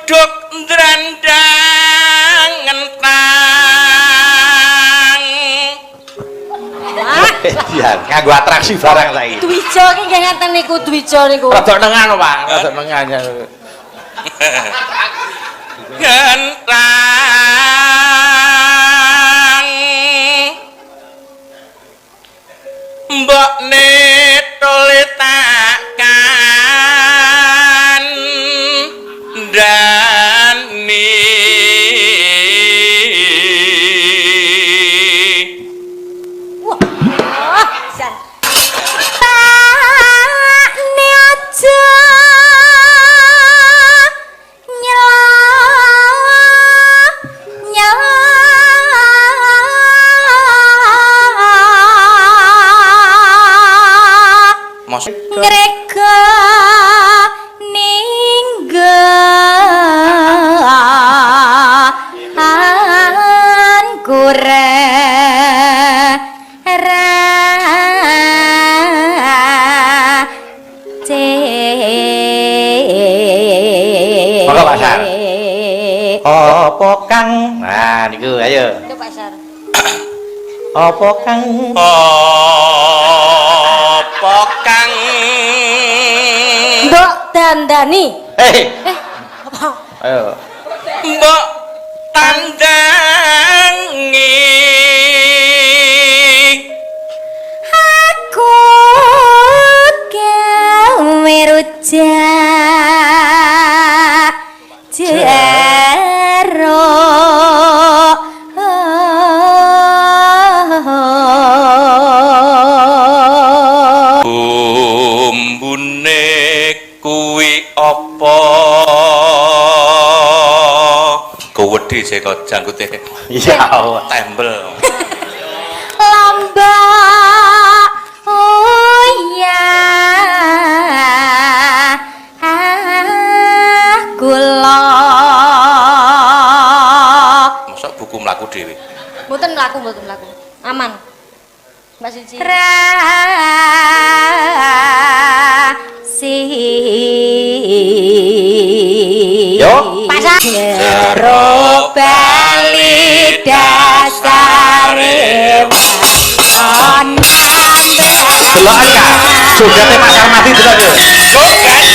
Gluduk ndrandang ngentang. Ah, Iya, nganggo atraksi barang saiki. Dwijo ki nggih ngeten niku Dwijo niku. Rada nengan lho, Pak, rada nengan. Gentang mbok netole takkan dani. Wah, jan. Takne aja nyela nyela. Mosok Ngreka ninggal kure ra ce. Monggo, Pak Sar. Apa kang? Nah, niku ayo. Itu Pak Sar. Apa kang? Apa kang Mbok dandani. Hei, Eh, apa? ayo. Mbok tandangi. Aku gawe rujak jeruk. Bumbune kuwi apa? Gowedhi seka jangkute Ya Allah. tembel. Lombok oh ya kula. Mosok buku mlaku dhewe. Mboten mlaku, mboten mlaku. Aman. Mbak Suci. Si. Yo. Pak Sa. Jeruk bali dasare Delokan Kak. Jogete Pak Sarmadi delok yo. Joget.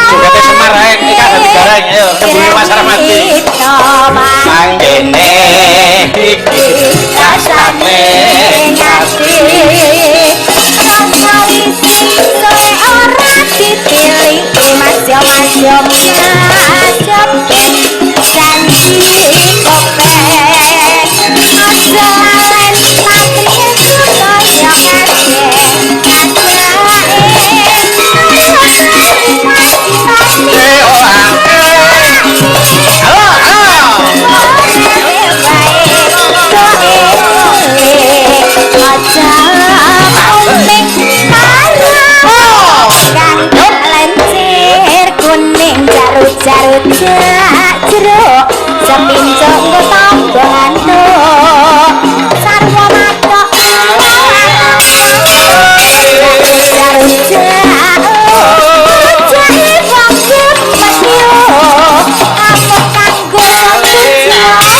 Jogete Semar ae iki Kak dadi gareng ayo tembunge Pak Sarmadi. Mangkene iki rasane Ngati ora dipilih Mas yo Mas yo Mas yo janji kopek aja lalen pati supaya kabeh Eh, oh, ah. Halo, halo. Jarut jeruk sepincuk nggo tangga ngantuk sarwa matok jarut jeruk wong gemes yo apa kanggo apa.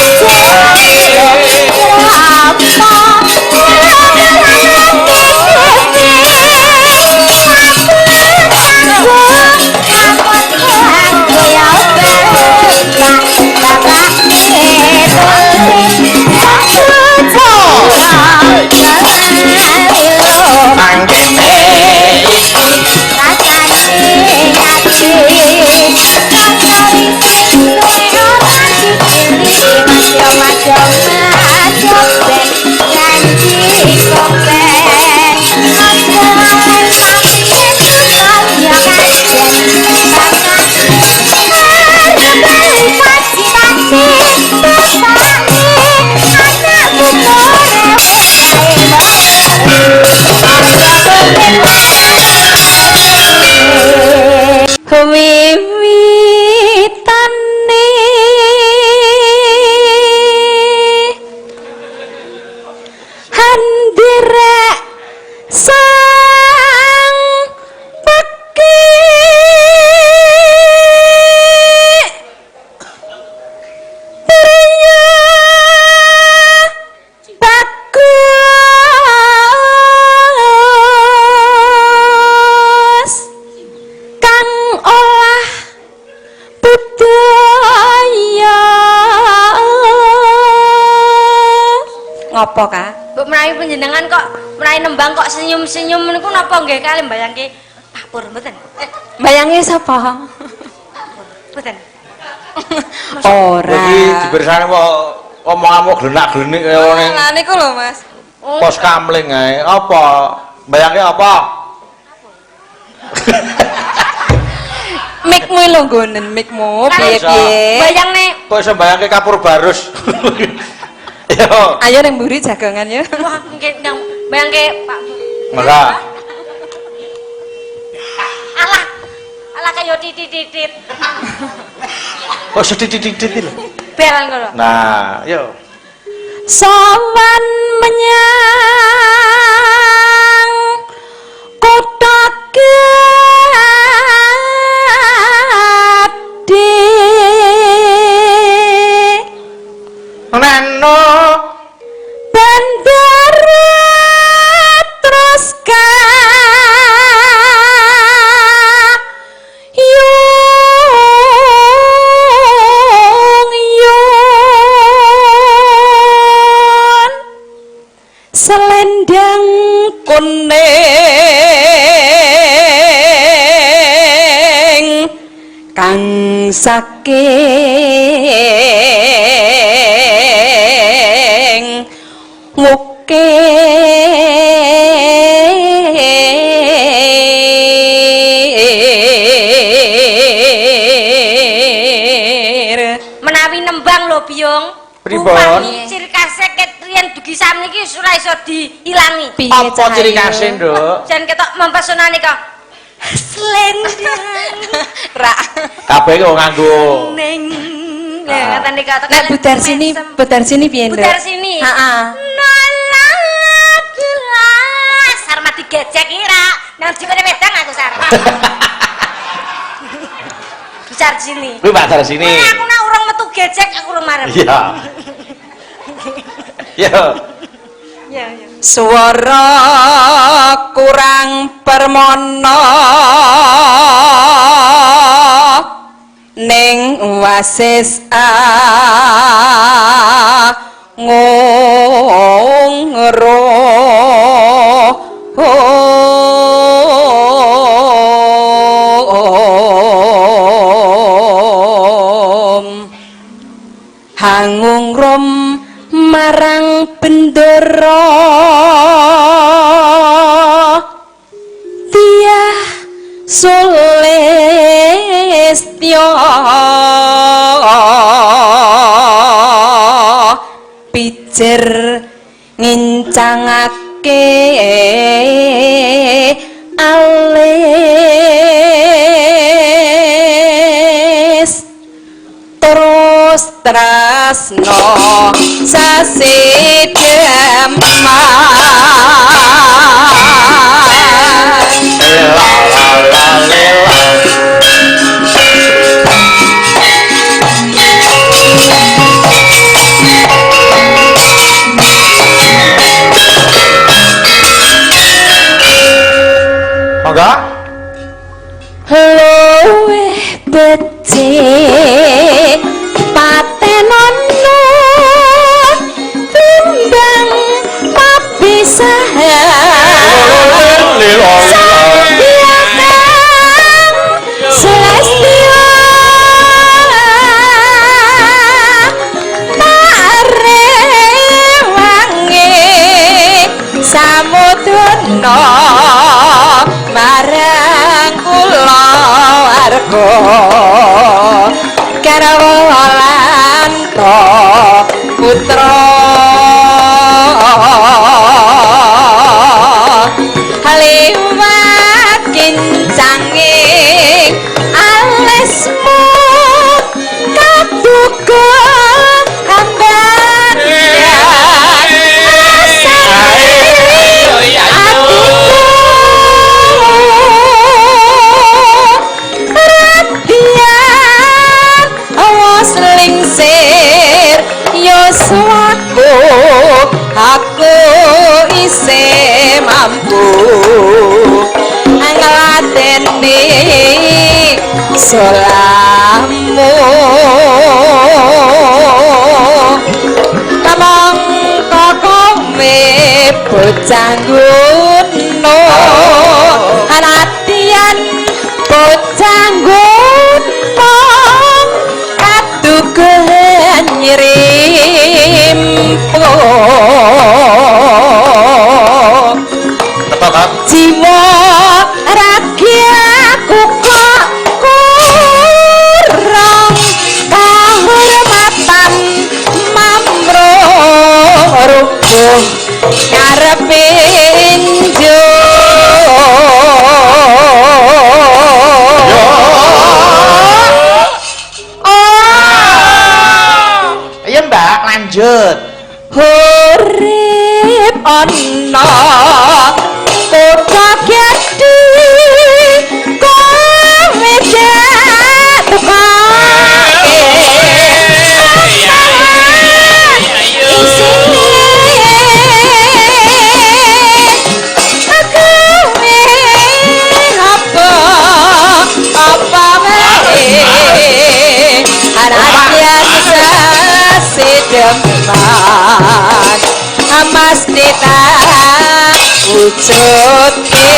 Ngopo, Kak? Mbok menawi panjenengan kok menawi nembang kok senyum-senyum niku napa nggih kali mbayangke Pak Pur mboten? Bayange sapa? Mboten. Ora. Iki dipirsani kok omonganmu glenak-glenik kaya ngene. Lah niku lho, Mas. Pos kamling ae. Apa? Bayangke apa? Mikmu lho nggonen mikmu piye-piye. Bayangne Kok iso bayangke kapur barus? Yo. Ayo ning mburi jagongan ya. Wah, nggih ndang bayangke Pak Pur. Maka Alah. Alah kaya titit-titit. kok sedidik-didik lho. Bel ngono. Nah, yo. Sowan menyang kutha Gade. Neno Bandara terus kayung yun selendang kuning kang saking wukir. Menawi nembang lho, Biyung. Pripun? Upami ciri khase ket riyen dugi sakniki wis ora iso diilangi. Piye Apa ciri khase, Nduk? Jan ketok mempesonane kok. Selendang Ra. Kabeh kok nganggo ning. Ya ngaten nika. Nek budar sini, budar sini piye, Nduk? Budar sini. Heeh. Nolak Sarma digejek ira. Nang jikone wedang aku sar. Budar sini. Kuwi Pak Darsini. Ora aku nak urung metu gejek aku urung marem. Iya. Yo. Iya, iya. Suara kurang permono ning wasis ngro hangungrum marang bendera tiah sulistya pijer ngincangake alis terus tresno sasidheman. La la la la. Monggo. Luwih becik patenono timbang papisahan. Sambiakang Celestia parewange samudana marang kula warga garwa lan putra liwat kincange alismu kaduga amban asane atiku radian awas lingsir yuswaku aku isih mampu ngladeni solamu kamangka kowe Bocah ngono latihan bocah ngono kadugan nyirimpo Tetok kan? Jiwa rakyatku kok kurang kahormatan mamro rubuh ngarepe njo. Ayo Mbak, lanjut. Urip ana kota gedhe kowe tukake isine kowe apa apa wae rakyat sedeman mesti tak wujudke.